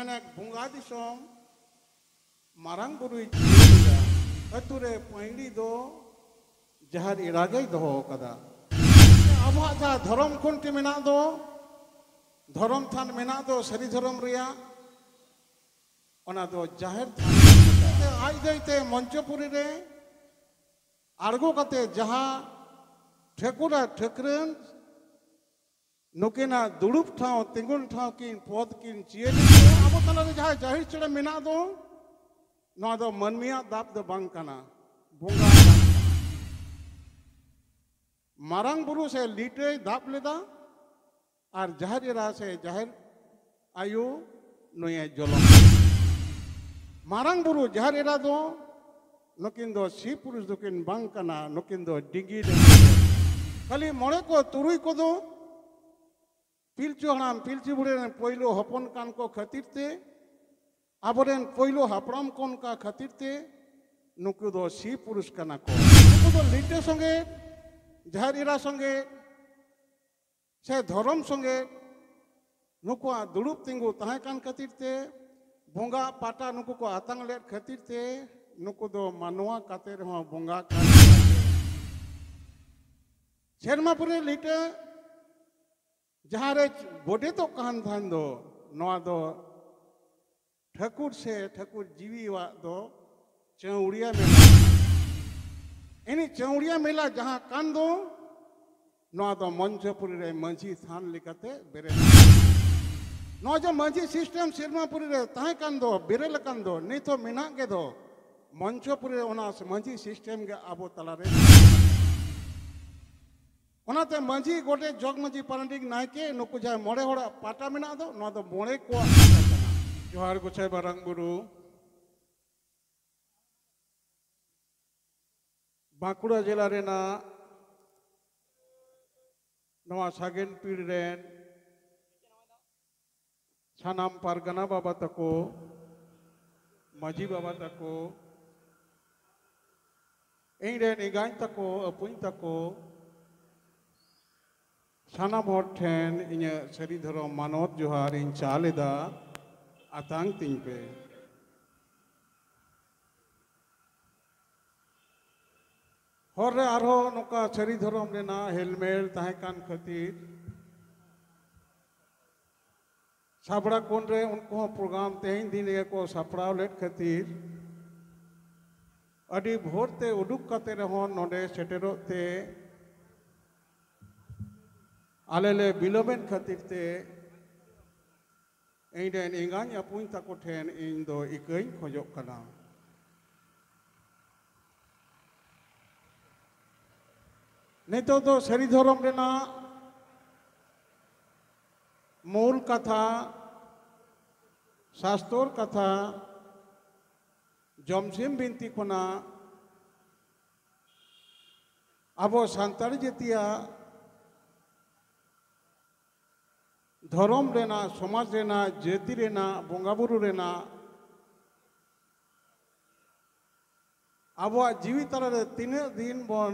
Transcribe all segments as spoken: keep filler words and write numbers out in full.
ᱢᱟᱱᱮ ᱵᱚᱸᱜᱟ ᱫᱤᱥᱚᱢ ᱢᱟᱨᱟᱝ ᱵᱩᱨᱩᱭ ᱪᱤᱱᱦᱟᱹᱣ ᱮᱫᱟ᱾ ᱟᱹᱛᱩ ᱨᱮ ᱯᱟᱹᱭᱲᱤ ᱫᱚ ᱡᱟᱦᱮᱨ ᱮᱨᱟ ᱜᱮᱭ ᱫᱚᱦᱚ ᱟᱠᱟᱫᱟ᱾ ᱟᱵᱚᱣᱟᱜ ᱡᱟᱦᱟᱸ ᱫᱷᱚᱨᱚᱢ ᱠᱷᱩᱱᱴᱤ ᱢᱮᱱᱟᱜ ᱫᱚ, ᱫᱷᱚᱨᱚᱢ ᱛᱷᱟᱱ ᱢᱮᱱᱟᱜ ᱫᱚ ᱥᱟᱹᱨᱤ ᱫᱷᱚᱨᱚᱢ ᱨᱮᱭᱟᱜ, ᱚᱱᱟ ᱫᱚ ᱡᱟᱦᱮᱨ ᱛᱷᱟᱱ᱾ ᱟᱡ ᱫᱟᱹᱭ ᱛᱮ ᱢᱚᱧᱪᱚᱯᱩᱨᱤ ᱨᱮ ᱟᱬᱜᱚ ᱠᱟᱛᱮ ᱡᱟᱦᱟᱸ ᱴᱷᱟᱹᱠᱩᱨ ᱟᱨ ᱴᱷᱟᱹᱠᱨᱟᱹᱱ ᱱᱩᱠᱤᱱᱟᱜ ᱫᱩᱲᱩᱵ ᱴᱷᱟᱶ, ᱛᱤᱸᱜᱩᱱ ᱴᱷᱟᱶ ᱠᱤᱱ ᱯᱚᱫ ᱠᱤᱱ ᱪᱤᱭᱟᱹ ᱞᱮᱫ ᱫᱚ, ᱟᱵᱚ ᱛᱟᱞᱟᱨᱮ ᱡᱟᱦᱟᱸ ᱡᱟᱦᱮᱨ ᱪᱮᱬᱮ ᱢᱮᱱᱟᱜ ᱫᱚ, ᱱᱚᱣᱟ ᱫᱚ ᱢᱟᱹᱱᱢᱤᱭᱟᱜ ᱫᱟᱵ ᱫᱚ ᱵᱟᱝ ᱠᱟᱱᱟ, ᱵᱚᱸᱜᱟ ᱫᱟᱵ ᱠᱟᱱᱟ᱾ ᱢᱟᱨᱟᱝ ᱵᱩᱨᱩ ᱥᱮ ᱞᱤᱴᱟᱹᱭ ᱫᱟᱵ ᱞᱮᱫᱟ ᱟᱨ ᱡᱟᱦᱮᱨ ᱮᱨᱟ ᱥᱮ ᱡᱟᱦᱮᱨ ᱟᱭᱳ ᱱᱩᱭᱮ ᱡᱚᱞᱚᱢ᱾ ᱢᱟᱨᱟᱝ ᱵᱩᱨᱩ ᱡᱟᱦᱮᱨ ᱮᱨᱟ ᱫᱚ ᱱᱩᱠᱤᱱ ᱫᱚ ᱥᱤ ᱯᱩᱨᱩᱥ ᱫᱚᱠᱤᱱ ᱵᱟᱝ ᱠᱟᱱᱟ, ᱱᱩᱠᱤᱱ ᱫᱚ ᱰᱤᱸᱜᱤ ᱰᱟᱹᱝᱜᱩ᱾ ᱠᱷᱟᱹᱞᱤ ᱢᱚᱬᱮ ᱠᱚ ᱛᱩᱨᱩᱭ ᱠᱚᱫᱚ ᱯᱤᱞᱪᱩ ᱦᱟᱲᱟᱢ ᱯᱤᱞᱪᱩ ᱵᱩᱲᱦᱤ ᱨᱮᱱ ᱯᱳᱭᱞᱳ ᱦᱚᱯᱚᱱ ᱠᱟᱱ ᱠᱚ ᱠᱷᱟᱹᱛᱤᱨ ᱛᱮ, ᱟᱵᱚᱨᱮᱱ ᱯᱳᱭᱞᱳ ᱦᱟᱯᱲᱟᱢ ᱠᱚ ᱚᱱᱠᱟ ᱠᱷᱟᱹᱛᱤᱨ ᱛᱮ ᱱᱩᱠᱩ ᱫᱚ ᱥᱤ ᱯᱩᱨᱩᱥ ᱠᱟᱱᱟ ᱠᱚ᱾ ᱱᱩᱠᱩ ᱫᱚ ᱞᱤᱴᱟᱹ ᱥᱚᱸᱜᱮ, ᱡᱟᱦᱮᱨ ᱮᱨᱟ ᱥᱚᱸᱜᱮ, ᱥᱮ ᱫᱷᱚᱨᱚᱢ ᱥᱚᱸᱜᱮ ᱱᱩᱠᱩᱣᱟᱜ ᱫᱩᱲᱩᱵ ᱛᱤᱸᱜᱩ ᱛᱟᱦᱮᱸ ᱠᱟᱱ ᱠᱷᱟᱹᱛᱤᱨ ᱛᱮ, ᱵᱚᱸᱜᱟ ᱯᱟᱴᱟ ᱱᱩᱠᱩ ᱠᱚ ᱟᱛᱟᱝ ᱞᱮᱫ ᱠᱷᱟᱹᱛᱤᱨ ᱛᱮ, ᱱᱩᱠᱩ ᱫᱚ ᱢᱟᱱᱣᱟ ᱠᱟᱛᱮ ᱨᱮᱦᱚᱸ ᱵᱚᱸᱜᱟ ᱠᱟᱱ ᱜᱮᱭᱟ ᱠᱚ᱾ ᱥᱮᱨᱢᱟᱯᱩᱨᱤ ᱞᱤᱴᱟᱹ ᱡᱟᱦᱟᱸ ᱨᱮ ᱜᱚᱰᱮᱛᱚᱜ ᱠᱟᱱ ᱛᱟᱦᱮᱸᱱ ᱫᱚ, ᱱᱚᱣᱟ ᱫᱚ ᱴᱷᱟᱹᱠᱩᱨ ᱥᱮ ᱴᱷᱟᱹᱠᱩᱨ ᱡᱤᱣᱤᱣᱟᱜ ᱫᱚ ᱪᱟᱹᱣᱲᱤᱭᱟ ᱢᱮᱞᱟ᱾ ᱤᱱᱤ ᱪᱟᱹᱣᱲᱤᱭᱟ ᱢᱮᱞᱟ ᱡᱟᱦᱟᱸ ᱠᱟᱱ ᱫᱚ, ᱱᱚᱣᱟ ᱫᱚ ᱢᱚᱧᱪᱚᱯᱩᱨᱤ ᱨᱮ ᱢᱟᱹᱡᱷᱤ ᱛᱷᱟᱱ ᱞᱮᱠᱟᱛᱮ ᱵᱮᱨᱮᱫ ᱟᱠᱟᱱᱟ᱾ ᱱᱚᱣᱟ ᱡᱮ ᱢᱟᱹᱡᱷᱤ system ᱥᱮᱨᱢᱟᱯᱩᱨᱤ ᱨᱮ ᱛᱟᱦᱮᱸ ᱠᱟᱱ ᱫᱚ, ᱵᱮᱨᱮᱫ ᱟᱠᱟᱱ ᱫᱚ, ᱱᱤᱛ ᱦᱚᱸ ᱢᱮᱱᱟᱜ ᱜᱮ ᱫᱚ, ᱢᱚᱧᱪᱚᱯᱩᱨᱤ ᱨᱮ ᱚᱱᱟ ᱢᱟᱹᱡᱷᱤ system ᱜᱮ ᱟᱵᱚ ᱛᱟᱞᱟᱨᱮ ᱢᱮᱱᱟᱜᱼᱟ᱾ ᱚᱱᱟᱛᱮ ᱢᱟᱹᱡᱷᱤ, ᱜᱚᱰᱮᱛ, ᱡᱚᱜᱽ ᱢᱟᱹᱡᱷᱤ, ᱯᱟᱨᱟᱱᱤᱠ, ᱱᱟᱭᱠᱮ, ᱱᱩᱠᱩ ᱡᱟᱦᱟᱸᱭ ᱢᱚᱬᱮ ᱦᱚᱲᱟᱜ ᱯᱟᱴᱟ ᱢᱮᱱᱟᱜ ᱫᱚ, ᱱᱚᱣᱟ ᱫᱚ ᱢᱚᱬᱮ ᱠᱚᱣᱟᱜ ᱯᱟᱴᱟ ᱠᱟᱱᱟ᱾ ᱡᱚᱦᱟᱨ ᱜᱚᱸᱥᱟᱭ ᱢᱟᱨᱟᱝ ᱵᱩᱨᱩ᱾ ᱵᱟᱸᱠᱩᱲᱟ ᱡᱮᱞᱟ ᱨᱮᱱᱟᱜ ᱱᱚᱣᱟ ᱥᱟᱜᱮᱱ ᱯᱤᱲ ᱨᱮᱱ ᱥᱟᱱᱟᱢ ᱯᱟᱨᱜᱟᱱᱟ ᱵᱟᱵᱟ ᱛᱟᱠᱚ, ᱢᱟᱹᱡᱷᱤ ᱵᱟᱵᱟ ᱛᱟᱠᱚ, ᱤᱧ ᱨᱮᱱ ᱮᱸᱜᱟᱧ ᱛᱟᱠᱚ, ᱟᱹᱯᱩᱧ ᱛᱟᱠᱚ, ᱥᱟᱱᱟᱢ ᱦᱚᱲ ᱴᱷᱮᱱ ᱤᱧᱟᱹᱜ ᱥᱟᱹᱨᱤ ᱫᱷᱚᱨᱚᱢ ᱢᱟᱱᱚᱛ ᱡᱚᱦᱟᱨ ᱤᱧ ᱪᱟᱞ ᱮᱫᱟ᱾ ᱟᱛᱟᱝ ᱛᱤᱧ ᱯᱮ᱾ ᱦᱚᱨ ᱨᱮ ᱟᱨᱦᱚᱸ ᱱᱚᱝᱠᱟ ᱥᱟᱹᱨᱤ ᱫᱷᱚᱨᱚᱢ ᱨᱮᱱᱟᱜ ᱦᱮᱞᱢᱮᱞ ᱛᱟᱦᱮᱸ ᱠᱟᱱ ᱠᱷᱟᱹᱛᱤᱨ, ᱥᱟᱵᱲᱟ ᱠᱚᱱ ᱨᱮ ᱩᱱᱠᱩ ᱦᱚᱸ ᱯᱨᱳᱜᱨᱟᱢ ᱛᱮᱦᱮᱧ ᱫᱤᱱ ᱨᱮᱜᱮ ᱠᱚ ᱥᱟᱯᱲᱟᱣ ᱞᱮᱫ ᱠᱷᱟᱹᱛᱤᱨ, ᱟᱹᱰᱤ ᱵᱷᱳᱨ ᱛᱮ ᱩᱰᱩᱠ ᱠᱟᱛᱮ ᱨᱮᱦᱚᱸ ᱱᱚᱰᱮ ᱥᱮᱴᱮᱨᱚᱜ ᱛᱮ ᱟᱞᱮ ᱞᱮ ᱵᱤᱞᱚᱢᱮᱱ ᱠᱷᱟᱹᱛᱤᱨ ᱛᱮ, ᱤᱧ ᱨᱮᱱ ᱮᱸᱜᱟᱧ ᱟᱹᱯᱩᱧ ᱛᱟᱠᱚ ᱴᱷᱮᱱ ᱤᱧ ᱫᱚ ᱤᱠᱟᱹᱧ ᱠᱷᱚᱡᱚᱜ ᱠᱟᱱᱟ᱾ ᱱᱤᱛᱚᱜ ᱫᱚ ᱥᱟᱹᱨᱤ ᱫᱷᱚᱨᱚᱢ ᱨᱮᱱᱟᱜ ᱢᱩᱞ ᱠᱟᱛᱷᱟ, ᱥᱟᱥᱛᱚᱨ ᱠᱟᱛᱷᱟ, ᱡᱚᱢᱥᱤᱢ ᱵᱤᱱᱛᱤ ᱠᱷᱚᱱᱟᱜ ᱟᱵᱚ ᱥᱟᱱᱛᱟᱲ ᱡᱟᱹᱛᱤᱭᱟᱜ ᱫᱷᱚᱨᱚᱢ ᱨᱮᱱᱟᱜ, ᱥᱚᱢᱟᱡᱽ ᱨᱮᱱᱟᱜ, ᱡᱟᱹᱛᱤ ᱨᱮᱱᱟᱜ, ᱵᱚᱸᱜᱟ ᱵᱩᱨᱩ ᱨᱮᱱᱟᱜ, ᱟᱵᱚᱣᱟᱜ ᱡᱤᱣᱤ ᱛᱟᱞᱟᱨᱮ ᱛᱤᱱᱟᱹᱜ ᱫᱤᱱ ᱵᱚᱱ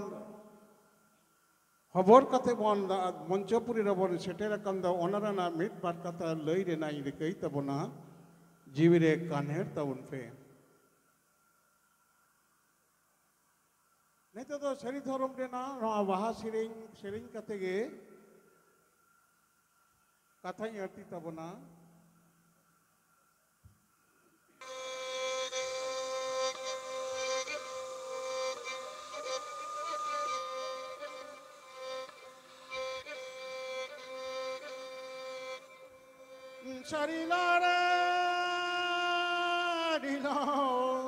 ᱦᱚᱵᱚᱨ ᱠᱟᱛᱮ ᱵᱚᱱ ᱢᱚᱧᱪᱚᱯᱩᱨᱤ ᱨᱮᱵᱚᱱ ᱥᱮᱴᱮᱨ ᱟᱠᱟᱱ ᱫᱚ, ᱚᱱᱟ ᱨᱮᱱᱟᱜ ᱢᱤᱫ ᱵᱟᱨ ᱠᱟᱛᱷᱟ ᱞᱟᱹᱭ ᱨᱮᱱᱟᱜ ᱤᱧ ᱨᱤᱠᱟᱹᱭ ᱛᱟᱵᱚᱱᱟ᱾ ᱡᱤᱣᱤ ᱨᱮ ᱠᱟᱱᱦᱮᱲ ᱛᱟᱵᱚᱱ ᱯᱮ᱾ ᱱᱤᱛᱚᱜ ᱫᱚ ᱥᱟᱹᱨᱤ ᱫᱷᱚᱨᱚᱢ ᱨᱮᱱᱟᱜ ᱱᱚᱣᱟ ᱵᱟᱦᱟ ᱥᱮᱨᱮᱧ, ᱥᱮᱨᱮᱧ ᱠᱟᱛᱮ ᱜᱮ ᱠᱟᱛᱷᱟᱧ ᱟᱹᱲᱛᱤ ᱛᱟᱵᱚᱱᱟ᱾ ᱥᱟᱹᱨᱤ ᱞᱟᱲᱮ ᱰᱷᱤᱞᱟᱹᱣ᱾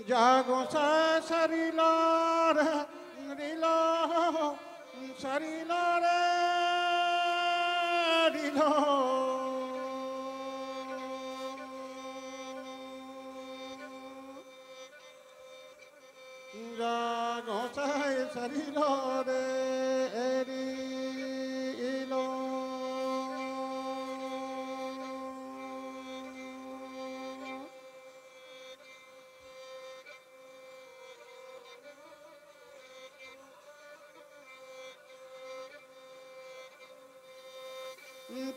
ᱡᱟ ᱜᱚᱸᱥᱟᱭ ᱥᱟᱹᱨᱤ ᱞᱟᱲᱮ ᱰᱷᱤᱞᱟᱹᱣ, ᱥᱟᱹᱨᱤ ᱞᱟᱲᱮ ᱰᱷᱤᱞᱟᱹᱣ᱾ ᱡᱟ ᱜᱚᱸᱥᱟᱭ ᱥᱟᱹᱨᱤ ᱞᱟᱲᱮ ᱮᱨᱤ ᱤᱞᱚ᱾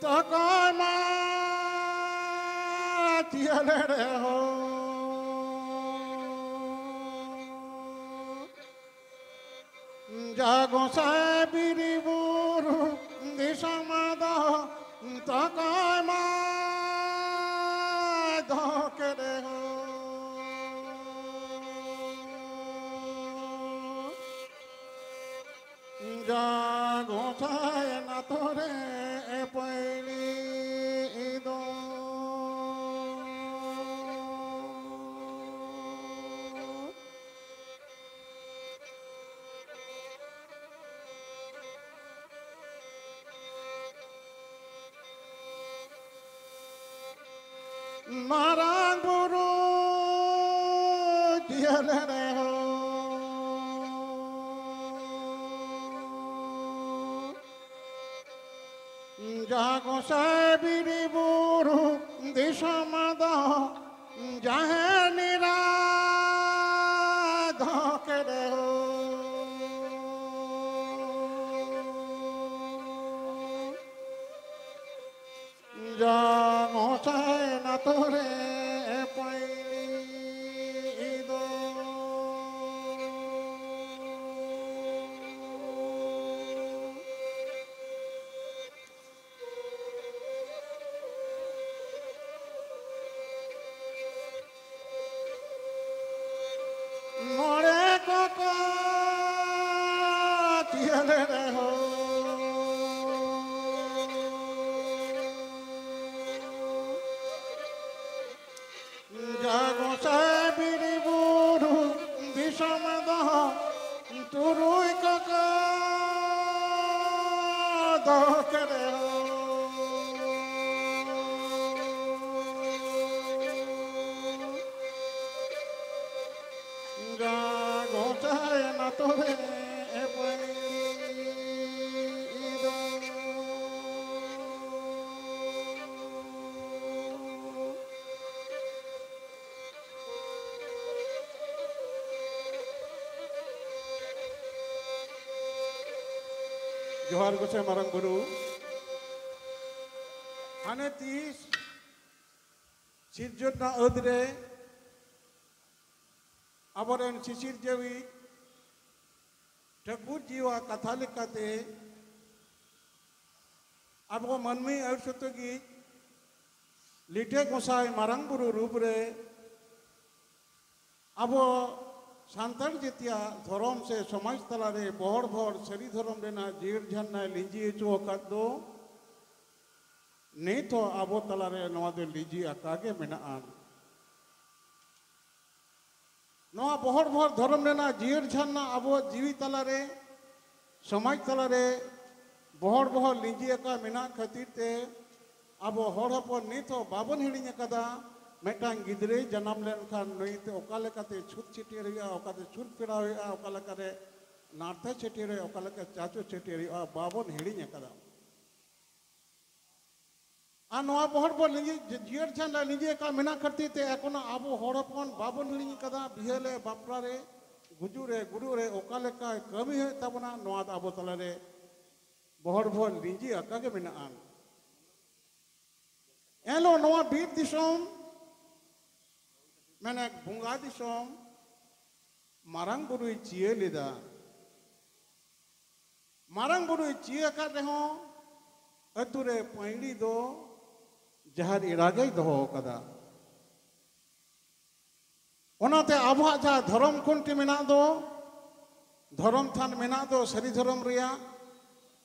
ᱛᱟᱠᱚᱭ ᱢᱟ ᱪᱤᱭᱟᱹᱞᱮ ᱨᱮᱦᱚᱸ᱾ ᱡᱟ ᱜᱚᱸᱥᱟᱭ ᱵᱤᱨ ᱵᱩᱨᱩ ᱫᱤᱥᱚᱢ ᱫᱚ ᱛᱟᱠᱚᱭ ᱢᱟ ᱫᱚᱦᱚ ᱠᱮᱫ ᱨᱮᱦᱚᱸ᱾ ᱡᱟ ᱜᱚᱸᱥᱟᱭ ᱱᱟᱛᱚᱨᱮ ᱯᱟᱹᱭᱞᱤ ᱫᱚ᱾ ᱢᱟᱨᱟᱝ ᱵᱩᱨᱩ ᱡᱤᱭᱟᱹᱞᱤ ᱨᱮᱦᱚᱸ᱾ ᱡᱟ ᱜᱚᱸᱥᱟᱭ ᱵᱤᱨ ᱵᱩᱨᱩ ᱫᱤᱥᱚᱢ ᱫᱚ ᱡᱟᱦᱮᱨ ᱱᱤᱨᱟ ᱫᱚ ᱠᱮᱫᱮᱦᱚ᱾ ᱡᱟ ᱜᱚᱸᱥᱟᱭ ᱱᱟᱛᱚᱨᱮ ᱯᱟᱹᱭᱞᱤ ᱫᱚ᱾ ᱢᱚᱬᱮ ᱠᱚᱠᱚ ᱛᱤᱭᱟᱹᱞᱮ ᱨᱮᱦᱚᱸ᱾ ᱡᱟ ᱜᱚᱸᱥᱟᱭ ᱵᱤᱨ ᱵᱩᱨᱩ ᱫᱤᱥᱚᱢ ᱫᱚ ᱛᱩᱨᱩᱭ ᱠᱚᱠᱚ ᱫᱚᱦᱚ ᱠᱮᱫᱮ ᱦᱚᱸ᱾ ᱡᱟ ᱜᱚᱸᱥᱟᱭ ᱱᱟᱛᱚ ᱨᱮ ᱯᱟᱹᱭᱞᱤ ᱫᱚ᱾ ᱡᱚᱦᱟᱨ ᱜᱚᱸᱥᱟᱭ ᱢᱟᱨᱟᱝ ᱵᱩᱨᱩ᱾ ᱦᱟᱱᱮ ᱛᱤᱥ ᱥᱤᱨᱡᱚᱱ ᱨᱮᱱᱟᱜ ᱟᱹᱫ ᱨᱮ ᱟᱵᱚᱨᱮᱱ ᱥᱤᱥᱤᱨᱡᱟᱹᱣᱤᱡ ᱴᱷᱟᱹᱠᱩᱨ ᱡᱤᱣᱟᱜ ᱠᱟᱛᱷᱟ ᱞᱮᱠᱟᱛᱮ ᱟᱵᱚ ᱢᱟᱹᱱᱢᱤ ᱟᱹᱭᱩᱨ ᱥᱩᱛᱩᱜᱤᱡ ᱞᱤᱴᱟᱹ ᱜᱚᱸᱥᱟᱭ ᱢᱟᱨᱟᱝ ᱵᱩᱨᱩ ᱨᱩᱯ ᱨᱮ ᱟᱵᱚ ᱥᱟᱱᱛᱟᱲ ᱡᱟᱹᱛᱤᱭᱟᱜ ᱫᱷᱚᱨᱚᱢ ᱥᱮ ᱥᱚᱢᱟᱡᱽ ᱛᱟᱞᱟᱨᱮ ᱵᱚᱦᱚᱲ ᱵᱚᱦᱚᱲ ᱥᱟᱹᱨᱤ ᱫᱷᱚᱨᱚᱢ ᱨᱮᱱᱟᱜ ᱡᱤᱭᱟᱹᱲ ᱡᱷᱟᱨᱱᱟᱭ ᱞᱤᱸᱡᱤ ᱦᱚᱪᱚ ᱟᱠᱟᱫ ᱫᱚ ᱱᱤᱛ ᱦᱚᱸ ᱟᱵᱚ ᱛᱟᱞᱟᱨᱮ ᱱᱚᱣᱟ ᱫᱚ ᱞᱤᱸᱡᱤ ᱟᱠᱟ ᱜᱮ ᱢᱮᱱᱟᱜᱼᱟ᱾ ᱱᱚᱣᱟ ᱵᱚᱦᱚᱲ ᱵᱚᱦᱚᱲ ᱫᱷᱚᱨᱚᱢ ᱨᱮᱱᱟᱜ ᱡᱤᱭᱟᱹᱲ ᱡᱷᱟᱨᱱᱟ ᱟᱵᱚᱣᱟᱜ ᱡᱤᱣᱤ ᱛᱟᱞᱟᱨᱮ, ᱥᱚᱢᱟᱡᱽ ᱛᱟᱞᱟᱨᱮ ᱵᱚᱦᱚᱲ ᱵᱚᱦᱚᱲ ᱞᱤᱸᱡᱤ ᱟᱠᱟ ᱢᱮᱱᱟᱜ ᱠᱷᱟᱹᱛᱤᱨ ᱛᱮ ᱟᱵᱚ ᱦᱚᱲ ᱦᱚᱯᱚᱱ ᱱᱤᱛ ᱦᱚᱸ ᱵᱟᱵᱚᱱ ᱦᱤᱲᱤᱧ ᱟᱠᱟᱫᱟ᱾ ᱢᱤᱫᱴᱟᱝ ᱜᱤᱫᱽᱨᱟᱹᱭ ᱡᱟᱱᱟᱢ ᱞᱮᱱᱠᱷᱟᱱ ᱱᱩᱭ ᱛᱮ ᱚᱠᱟ ᱞᱮᱠᱟᱛᱮ ᱪᱷᱩᱛ ᱪᱷᱟᱹᱴᱭᱟᱹᱨ ᱦᱩᱭᱩᱜᱼᱟ, ᱚᱠᱟᱛᱮ ᱪᱷᱩᱛ ᱯᱷᱮᱲᱟᱣ ᱦᱩᱭᱩᱜᱼᱟ, ᱚᱠᱟ ᱞᱮᱠᱟᱨᱮ ᱱᱟᱲᱛᱟ ᱪᱷᱟᱹᱴᱭᱟᱹᱨ ᱦᱩᱭᱩᱜᱼᱟ, ᱚᱠᱟ ᱞᱮᱠᱟ ᱪᱟᱪᱚ ᱪᱷᱟᱹᱴᱭᱟᱹᱨ ᱦᱩᱭᱩᱜᱼᱟ, ᱵᱟᱵᱚᱱ ᱦᱤᱲᱤᱧ ᱟᱠᱟᱫᱟ᱾ ᱟᱨ ᱱᱚᱣᱟ ᱵᱚᱦᱚᱲ ᱵᱚ ᱞᱤᱸᱡᱤ, ᱡᱤᱭᱟᱹᱲ ᱡᱷᱟᱨᱱᱟ ᱞᱤᱸᱡᱤ ᱟᱠᱟᱫ ᱢᱮᱱᱟᱜ ᱠᱷᱟᱹᱛᱤᱨ ᱛᱮ ᱮᱠᱷᱚᱱᱳ ᱟᱵᱚ ᱦᱚᱲ ᱦᱚᱯᱚᱱ ᱵᱟᱵᱚᱱ ᱦᱤᱲᱤᱧ ᱟᱠᱟᱫᱟ᱾ ᱵᱤᱦᱟᱹ ᱨᱮ, ᱵᱟᱯᱞᱟ ᱨᱮ, ᱜᱩᱡᱩᱜ ᱨᱮ, ᱜᱩᱨᱩᱜ ᱨᱮ ᱚᱠᱟ ᱞᱮᱠᱟ ᱠᱟᱹᱢᱤ ᱦᱩᱭᱩᱜ ᱛᱟᱵᱚᱱᱟ, ᱱᱚᱣᱟ ᱫᱚ ᱟᱵᱚ ᱛᱟᱞᱟᱨᱮ ᱵᱚᱦᱚᱲ ᱵᱚᱦᱚᱲ ᱞᱤᱸᱡᱤ ᱟᱠᱟ ᱜᱮ ᱢᱮᱱᱟᱜᱼᱟ᱾ ᱮᱱᱦᱤᱞᱳᱜ ᱱᱚᱣᱟ ᱵᱤᱨ ᱫᱤᱥᱚᱢ, ᱢᱟᱱᱮ ᱵᱚᱸᱜᱟ ᱫᱤᱥᱚᱢ, ᱢᱟᱨᱟᱝ ᱵᱩᱨᱩᱭ ᱪᱤᱭᱟᱹ ᱞᱮᱫᱟ᱾ ᱢᱟᱨᱟᱝ ᱵᱩᱨᱩᱭ ᱪᱤᱭᱟᱹ ᱟᱠᱟᱫ ᱨᱮᱦᱚᱸ ᱟᱹᱛᱩ ᱨᱮ ᱯᱟᱹᱭᱲᱤ ᱫᱚ ᱡᱟᱦᱮᱨ ᱮᱨᱟ ᱜᱮᱭ ᱫᱚᱦᱚ ᱟᱠᱟᱫᱟ᱾ ᱚᱱᱟᱛᱮ ᱟᱵᱚᱣᱟᱜ ᱡᱟᱦᱟᱸ ᱫᱷᱚᱨᱚᱢ ᱠᱷᱩᱱᱴᱤ ᱢᱮᱱᱟᱜ ᱫᱚ, ᱫᱷᱚᱨᱚᱢ ᱛᱷᱟᱱ ᱢᱮᱱᱟᱜ ᱫᱚ ᱥᱟᱹᱨᱤ ᱫᱷᱚᱨᱚᱢ ᱨᱮᱭᱟᱜ,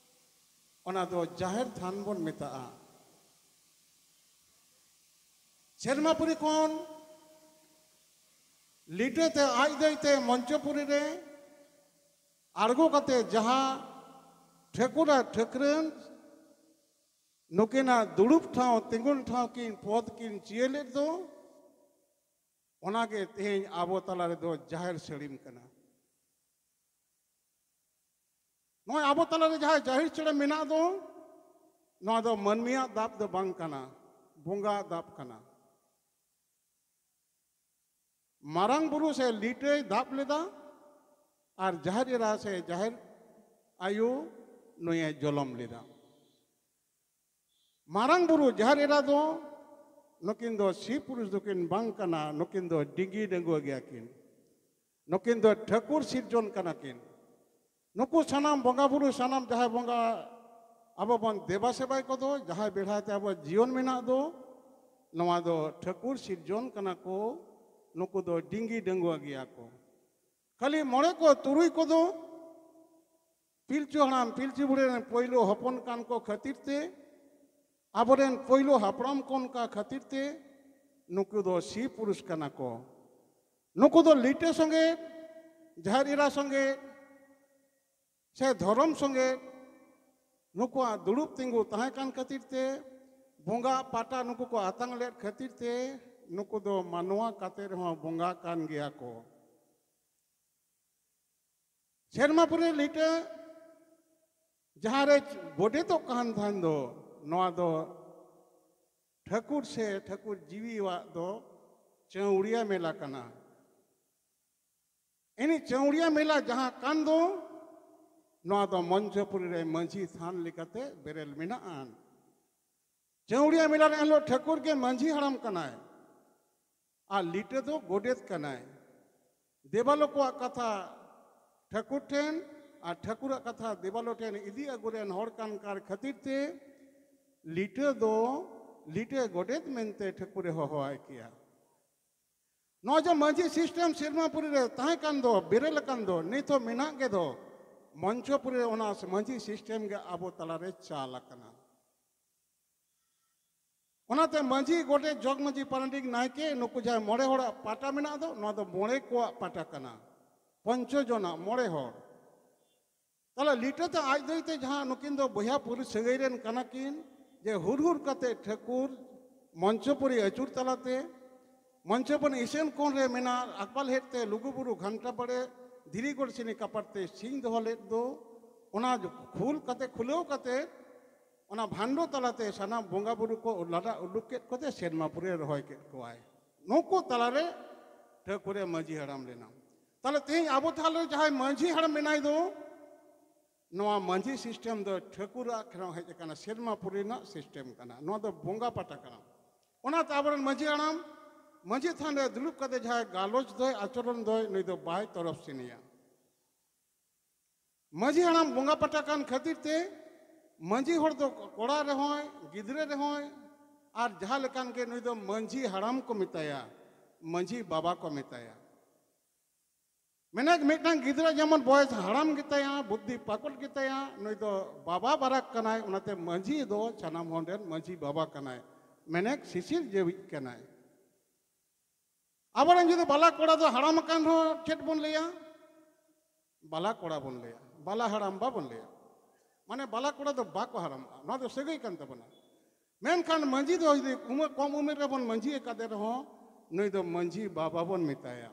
ᱚᱱᱟ ᱫᱚ ᱡᱟᱦᱮᱨ ᱛᱷᱟᱱ ᱵᱚᱱ ᱢᱮᱛᱟᱜᱼᱟ᱾ ᱥᱮᱨᱢᱟᱯᱩᱨᱤ ᱠᱷᱚᱱ ᱞᱤᱴᱟᱹ ᱛᱮ ᱟᱡ ᱫᱟᱹᱭ ᱛᱮ ᱢᱚᱧᱪᱚᱯᱩᱨᱤ ᱨᱮ ᱟᱬᱜᱚ ᱠᱟᱛᱮ ᱡᱟᱦᱟᱸ ᱴᱷᱟᱹᱠᱩᱨ ᱟᱨ ᱴᱷᱟᱹᱠᱨᱟᱹᱱ ᱱᱩᱠᱤᱱᱟᱜ ᱫᱩᱲᱩᱵ ᱴᱷᱟᱶ, ᱛᱤᱸᱜᱩᱱ ᱴᱷᱟᱶ ᱠᱤᱱ ᱯᱚᱫᱽ ᱠᱤᱱ ᱪᱤᱭᱟᱹ ᱞᱮᱫ ᱫᱚ, ᱚᱱᱟᱜᱮ ᱛᱮᱦᱮᱧ ᱟᱵᱚ ᱛᱟᱞᱟ ᱨᱮᱫᱚ ᱡᱟᱦᱮᱨ ᱥᱟᱹᱲᱤᱢ ᱠᱟᱱᱟ᱾ ᱱᱚᱜᱼᱚᱭ ᱟᱵᱚ ᱛᱟᱞᱟᱨᱮ ᱡᱟᱦᱟᱸ ᱡᱟᱦᱮᱨ ᱥᱟᱹᱲᱤᱢ ᱢᱮᱱᱟᱜ ᱫᱚ, ᱱᱚᱣᱟ ᱫᱚ ᱢᱟᱹᱱᱢᱤᱭᱟᱜ ᱫᱟᱵ ᱫᱚ ᱵᱟᱝ ᱠᱟᱱᱟ, ᱵᱚᱸᱜᱟᱣᱟᱜ ᱫᱟᱵ ᱠᱟᱱᱟ᱾ ᱢᱟᱨᱟᱝ ᱵᱩᱨᱩ ᱥᱮ ᱞᱤᱴᱟᱹᱭ ᱫᱟᱵ ᱞᱮᱫᱟ ᱟᱨ ᱡᱟᱦᱮᱨ ᱮᱨᱟ ᱥᱮ ᱡᱟᱦᱮᱨ ᱟᱭᱳ ᱱᱩᱭᱮ ᱡᱚᱞᱚᱢ ᱞᱮᱫᱟ᱾ ᱢᱟᱨᱟᱝ ᱵᱩᱨᱩ ᱡᱟᱦᱮᱨ ᱮᱨᱟ ᱫᱚ, ᱱᱩᱠᱤᱱ ᱫᱚ ᱥᱤ ᱯᱩᱨᱩᱥ ᱫᱚᱠᱤᱱ ᱵᱟᱝ ᱠᱟᱱᱟ, ᱱᱩᱠᱤᱱ ᱫᱚ ᱰᱤᱸᱜᱤ ᱰᱟᱺᱜᱩᱣᱟᱹ ᱜᱮᱭᱟ ᱠᱤᱱ᱾ ᱱᱩᱠᱤᱱ ᱫᱚ ᱴᱷᱟᱹᱠᱩᱨ ᱥᱤᱨᱡᱚᱱ ᱠᱟᱱᱟ ᱠᱤᱱ᱾ ᱱᱩᱠᱩ ᱥᱟᱱᱟᱢ ᱵᱚᱸᱜᱟ ᱵᱩᱨᱩ, ᱥᱟᱱᱟᱢ ᱡᱟᱦᱟᱸᱭ ᱵᱚᱸᱜᱟ ᱟᱵᱚ ᱵᱚᱱ ᱫᱮᱵᱟ ᱥᱮᱵᱟᱭ ᱠᱚᱫᱚ, ᱡᱟᱦᱟᱸᱭ ᱵᱮᱲᱦᱟᱭ ᱛᱮ ᱟᱵᱚᱣᱟᱜ ᱡᱤᱭᱚᱱ ᱢᱮᱱᱟᱜ ᱫᱚ, ᱱᱚᱣᱟ ᱫᱚ ᱴᱷᱟᱹᱠᱩᱨ ᱥᱤᱨᱡᱚᱱ ᱠᱟᱱᱟ ᱠᱚ᱾ ᱱᱩᱠᱩ ᱫᱚ ᱰᱤᱸᱜᱤ ᱰᱟᱺᱜᱩᱣᱟᱹ ᱜᱮᱭᱟ ᱠᱚ᱾ ᱠᱷᱟᱹᱞᱤ ᱢᱚᱬᱮ ᱠᱚ ᱛᱩᱨᱩᱭ ᱠᱚᱫᱚ ᱯᱤᱞᱪᱩ ᱦᱟᱲᱟᱢ ᱯᱤᱞᱪᱩ ᱵᱩᱲᱦᱤ ᱨᱮᱱ ᱯᱳᱭᱞᱳ ᱦᱚᱯᱚᱱ ᱠᱟᱱ ᱠᱚ ᱠᱷᱟᱹᱛᱤᱨ ᱛᱮ, ᱟᱵᱚᱨᱮᱱ ᱯᱳᱭᱞᱳ ᱦᱟᱯᱲᱟᱢ ᱠᱚ ᱚᱱᱠᱟ ᱠᱷᱟᱹᱛᱤᱨ ᱛᱮ, ᱱᱩᱠᱩ ᱫᱚ ᱥᱤ ᱯᱩᱨᱩᱥ ᱠᱟᱱᱟ ᱠᱚ᱾ ᱱᱩᱠᱩ ᱫᱚ ᱞᱤᱴᱟᱹ ᱥᱚᱸᱜᱮ, ᱡᱟᱦᱮᱨ ᱮᱨᱟ ᱥᱚᱸᱜᱮ, ᱥᱮ ᱫᱷᱚᱨᱚᱢ ᱥᱚᱸᱜᱮ ᱱᱩᱠᱩᱣᱟᱜ ᱫᱩᱲᱩᱵ ᱛᱤᱸᱜᱩ ᱛᱟᱦᱮᱸ ᱠᱟᱱ ᱠᱷᱟᱹᱛᱤᱨ ᱛᱮ, ᱵᱚᱸᱜᱟ ᱯᱟᱴᱟ ᱱᱩᱠᱩ ᱠᱚ ᱟᱛᱟᱝ ᱞᱮᱫ ᱠᱷᱟᱹᱛᱤᱨ ᱛᱮ, ᱱᱩᱠᱩ ᱫᱚ ᱢᱟᱱᱣᱟ ᱠᱟᱛᱮ ᱨᱮᱦᱚᱸ ᱵᱚᱸᱜᱟ ᱠᱟᱱ ᱜᱮᱭᱟ ᱠᱚ᱾ ᱥᱮᱨᱢᱟᱯᱩᱨᱤ ᱞᱤᱴᱟᱹ ᱡᱟᱦᱟᱸ ᱨᱮ ᱜᱚᱰᱮᱛᱚᱜ ᱠᱟᱱ ᱛᱟᱦᱮᱱ ᱫᱚ, ᱱᱚᱣᱟ ᱫᱚ ᱴᱷᱟᱹᱠᱩᱨ ᱥᱮ ᱴᱷᱟᱹᱠᱩᱨ ᱡᱤᱣᱤᱣᱟᱜ ᱫᱚ ᱪᱟᱹᱣᱲᱤᱭᱟ ᱢᱮᱞᱟ ᱠᱟᱱᱟ᱾ ᱤᱱᱤ ᱪᱟᱹᱣᱲᱤᱭᱟ ᱢᱮᱞᱟ ᱡᱟᱦᱟᱸ ᱠᱟᱱ ᱫᱚ, ᱱᱚᱣᱟ ᱫᱚ ᱢᱚᱧᱪᱚᱯᱩᱨᱤ ᱨᱮ ᱢᱟᱹᱡᱷᱤ ᱛᱷᱟᱱ ᱞᱮᱠᱟᱛᱮ ᱵᱮᱨᱮᱞ ᱢᱮᱱᱟᱜᱼᱟ᱾ ᱪᱟᱹᱣᱲᱤᱭᱟ ᱢᱮᱞᱟ ᱨᱮ ᱮᱱᱦᱤᱞᱳᱜ ᱴᱷᱟᱹᱠᱩᱨ ᱜᱮ ᱢᱟᱹᱡᱷᱤ ᱦᱟᱲᱟᱢ ᱠᱟᱱᱟᱭ ᱟᱨ ᱞᱤᱴᱟᱹ ᱫᱚ ᱜᱚᱰᱮᱛ ᱠᱟᱱᱟᱭ᱾ ᱫᱮᱵᱟᱞᱳ ᱠᱚᱣᱟᱜ ᱠᱟᱛᱷᱟ ᱴᱷᱟᱹᱠᱩᱨ ᱴᱷᱮᱱ ᱟᱨ ᱴᱷᱟᱹᱠᱩᱨᱟᱜ ᱠᱟᱛᱷᱟ ᱫᱮᱵᱟᱞᱳ ᱴᱷᱮᱱ ᱤᱫᱤ ᱟᱹᱜᱩ ᱨᱮᱱ ᱦᱚᱲ ᱠᱟᱱ ᱠᱟᱨ ᱠᱷᱟᱹᱛᱤᱨ ᱛᱮ, ᱞᱤᱴᱟᱹ ᱫᱚ ᱞᱤᱴᱟᱹ ᱜᱚᱰᱮᱛ ᱢᱮᱱᱛᱮ ᱴᱷᱟᱹᱠᱩᱨᱮ ᱦᱚᱦᱚᱣᱟᱭ ᱠᱮᱭᱟ᱾ ᱱᱚᱜᱼᱚᱭ ᱡᱮ ᱢᱟᱹᱡᱷᱤ ᱥᱤᱥᱴᱮᱢ ᱥᱮᱨᱢᱟᱯᱩᱨᱤ ᱨᱮ ᱛᱟᱦᱮᱸ ᱠᱟᱱ ᱫᱚ, ᱵᱮᱨᱮᱞ ᱟᱠᱟᱱ ᱫᱚ, ᱱᱤᱛ ᱦᱚᱸ ᱢᱮᱱᱟᱜ ᱜᱮ ᱫᱚ, ᱢᱚᱧᱪᱚᱯᱩᱨᱤ ᱨᱮ ᱚᱱᱟ ᱢᱟᱹᱡᱷᱤ ᱥᱤᱥᱴᱮᱢ ᱜᱮ ᱟᱵᱚ ᱛᱟᱞᱟᱨᱮ ᱪᱟᱞ ᱟᱠᱟᱱᱟ᱾ ᱚᱱᱟᱛᱮ ᱢᱟᱹᱡᱷᱤ, ᱜᱚᱰᱮᱛ, ᱡᱚᱜᱽ ᱢᱟᱹᱡᱷᱤ, ᱯᱟᱨᱟᱱᱤᱠ, ᱱᱟᱭᱠᱮ, ᱱᱩᱠᱩ ᱡᱟᱦᱟᱸᱭ ᱢᱚᱬᱮ ᱦᱚᱲᱟᱜ ᱯᱟᱴᱟ ᱢᱮᱱᱟᱜ ᱫᱚ, ᱱᱚᱣᱟ ᱫᱚ ᱢᱚᱬᱮ ᱠᱚᱣᱟᱜ ᱯᱟᱴᱟ ᱠᱟᱱᱟ, ᱯᱚᱧᱪᱚ ᱡᱚᱱᱟᱜ, ᱢᱚᱬᱮ ᱦᱚᱲ᱾ ᱛᱟᱦᱞᱮ ᱞᱤᱴᱟᱹ ᱛᱮ ᱟᱡ ᱫᱟᱹᱭ ᱛᱮ ᱡᱟᱦᱟᱸ ᱱᱩᱠᱤᱱ ᱫᱚ ᱵᱚᱭᱦᱟ ᱯᱩᱨᱩ ᱥᱟᱹᱜᱟᱹᱭ ᱨᱮᱱ ᱠᱟᱱᱟ ᱠᱤᱱ, ᱡᱮ ᱦᱩᱨ ᱦᱩᱨ ᱠᱟᱛᱮ ᱴᱷᱟᱹᱠᱩᱨ ᱢᱚᱧᱪᱚᱯᱩᱨᱤ ᱟᱹᱪᱩᱨ ᱛᱟᱞᱟᱛᱮ, ᱢᱚᱧᱪᱚᱯᱩᱨᱤ ᱤᱥᱟᱹᱱ ᱠᱚᱬ ᱨᱮ ᱢᱮᱱᱟᱜ ᱟᱠᱵᱟᱞ ᱦᱮᱫ ᱛᱮ ᱞᱩᱜᱩ ᱵᱩᱨᱩ ᱜᱷᱟᱱᱴᱟ ᱵᱟᱲᱮ ᱫᱷᱤᱨᱤ ᱜᱚᱲ ᱥᱤᱱᱤ ᱠᱟᱯᱟᱴ ᱛᱮ ᱥᱤᱧ ᱫᱚᱦᱚ ᱞᱮᱫ ᱫᱚ, ᱚᱱᱟ ᱠᱷᱩᱞ ᱠᱟᱛᱮ, ᱠᱷᱩᱞᱟᱹᱣ ᱠᱟᱛᱮ, ᱚᱱᱟ ᱵᱷᱟᱱᱰᱚ ᱛᱟᱞᱟᱛᱮ ᱥᱟᱱᱟᱢ ᱵᱚᱸᱜᱟ ᱵᱩᱨᱩ ᱠᱚ ᱞᱟᱰᱟ ᱩᱰᱩᱠ ᱠᱮᱫ ᱠᱚᱛᱮ ᱥᱮᱨᱢᱟ ᱯᱩᱨᱤ ᱨᱚᱦᱚᱭ ᱠᱮᱫ ᱠᱚᱣᱟᱭ᱾ ᱱᱩᱠᱩ ᱛᱟᱞᱟᱨᱮ ᱴᱷᱟᱹᱠᱩᱨᱮ ᱢᱟᱹᱡᱷᱤ ᱦᱟᱲᱟᱢ ᱞᱮᱱᱟ᱾ ᱛᱟᱦᱞᱮ ᱛᱮᱦᱮᱧ ᱟᱵᱚ ᱛᱟᱞᱟᱨᱮ ᱡᱟᱦᱟᱸᱭ ᱢᱟᱹᱡᱷᱤ ᱦᱟᱲᱟᱢ ᱢᱮᱱᱟᱭ ᱫᱚ, ᱱᱚᱣᱟ ᱢᱟᱹᱡᱷᱤ ᱥᱤᱥᱴᱮᱢ ᱫᱚ ᱴᱷᱟᱹᱠᱩᱨᱟᱜ ᱠᱷᱚᱱ ᱦᱮᱡ ᱟᱠᱟᱱᱟ, ᱥᱮᱨᱢᱟ ᱯᱩᱨᱤ ᱨᱮᱱᱟᱜ ᱥᱤᱥᱴᱮᱢ ᱠᱟᱱᱟ᱾ ᱱᱚᱣᱟ ᱫᱚ ᱵᱚᱸᱜᱟ ᱯᱟᱴᱟ ᱠᱟᱱᱟ᱾ ᱚᱱᱟᱛᱮ ᱟᱵᱚᱨᱮᱱ ᱢᱟᱹᱡᱷᱤ ᱦᱟᱲᱟᱢ ᱢᱟᱹᱡᱷᱤ ᱛᱷᱟᱱ ᱨᱮ ᱫᱩᱲᱩᱵ ᱠᱟᱛᱮ ᱡᱟᱦᱟᱸᱭ ᱜᱟᱞᱚᱪ ᱫᱚᱭ, ᱟᱪᱚᱨᱚᱱ ᱫᱚᱭ, ᱱᱩᱭ ᱫᱚ ᱵᱟᱭ ᱛᱚᱨᱚᱯ ᱥᱤᱱᱤᱭᱟ᱾ ᱢᱟᱹᱡᱷᱤ ᱦᱟᱲᱟᱢ ᱵᱚᱸᱜᱟ ᱯᱟᱴᱟ ᱠᱟᱱ ᱠᱷᱟᱹᱛᱤᱨ ᱛᱮ ᱢᱟᱹᱡᱷᱤ ᱦᱚᱲ ᱫᱚ ᱠᱚᱲᱟ ᱨᱮᱦᱚᱸᱭ, ᱜᱤᱫᱽᱨᱟᱹ ᱨᱮᱦᱚᱸᱭ, ᱟᱨ ᱡᱟᱦᱟᱸ ᱞᱮᱠᱟᱱ ᱜᱮ, ᱱᱩᱭ ᱫᱚ ᱢᱟᱹᱡᱷᱤ ᱦᱟᱲᱟᱢ ᱠᱚ ᱢᱮᱛᱟᱭᱟ, ᱢᱟᱹᱡᱷᱤ ᱵᱟᱵᱟ ᱠᱚ ᱢᱮᱛᱟᱭᱟ᱾ ᱢᱮᱱᱮᱠ ᱢᱤᱫᱴᱟᱝ ᱜᱤᱫᱽᱨᱟᱹ ᱡᱮᱢᱚᱱ ᱵᱚᱭᱮᱥ ᱦᱟᱲᱟᱢ ᱜᱮᱛᱟᱭᱟ, ᱵᱩᱫᱽᱫᱷᱤ ᱯᱟᱠᱚᱴ ᱜᱮᱛᱟᱭᱟ, ᱱᱩᱭ ᱫᱚ ᱵᱟᱵᱟ ᱵᱟᱨᱟᱠ ᱠᱟᱱᱟᱭ᱾ ᱚᱱᱟᱛᱮ ᱢᱟᱹᱡᱷᱤ ᱫᱚ ᱥᱟᱱᱟᱢ ᱦᱚᱲ ᱨᱮᱱ ᱢᱟᱹᱡᱷᱤ ᱵᱟᱵᱟ ᱠᱟᱱᱟᱭ, ᱢᱮᱱᱮᱠ ᱥᱤᱥᱤᱨ ᱡᱤᱣᱤᱡ ᱠᱟᱱᱟᱭ᱾ ᱟᱵᱚᱨᱮᱱ ᱡᱩᱫᱤ ᱵᱟᱞᱟ ᱠᱚᱲᱟ ᱫᱚ ᱦᱟᱲᱟᱢ ᱟᱠᱟᱱ ᱨᱮᱦᱚᱸ ᱪᱮᱫ ᱵᱚᱱ ᱞᱟᱹᱭᱟ? ᱵᱟᱞᱟ ᱠᱚᱲᱟ ᱵᱚᱱ ᱞᱟᱹᱭᱟ, ᱵᱟᱞᱟ ᱦᱟᱲᱟᱢ ᱵᱟᱵᱚᱱ ᱞᱟᱹᱭᱟ᱾ ᱢᱟᱱᱮ ᱵᱟᱞᱟ ᱠᱚᱲᱟ ᱫᱚ ᱵᱟᱠᱚ ᱦᱟᱲᱟᱢᱚᱜᱼᱟ, ᱱᱚᱣᱟ ᱫᱚ ᱥᱟᱹᱜᱟᱹᱭ ᱠᱟᱱ ᱛᱟᱵᱚᱱᱟ᱾ ᱢᱮᱱᱠᱷᱟᱱ ᱢᱟᱹᱡᱷᱤ ᱫᱚ ᱡᱩᱫᱤ ᱩᱢᱮᱨ, ᱠᱚᱢ ᱩᱢᱮᱨ ᱨᱮᱵᱚᱱ ᱢᱟᱹᱡᱷᱤ ᱟᱠᱟᱫᱮ ᱨᱮᱦᱚᱸ, ᱱᱩᱭ ᱫᱚ ᱢᱟᱹᱡᱷᱤ ᱵᱟᱵᱟ ᱵᱚᱱ ᱢᱮᱛᱟᱭᱟ᱾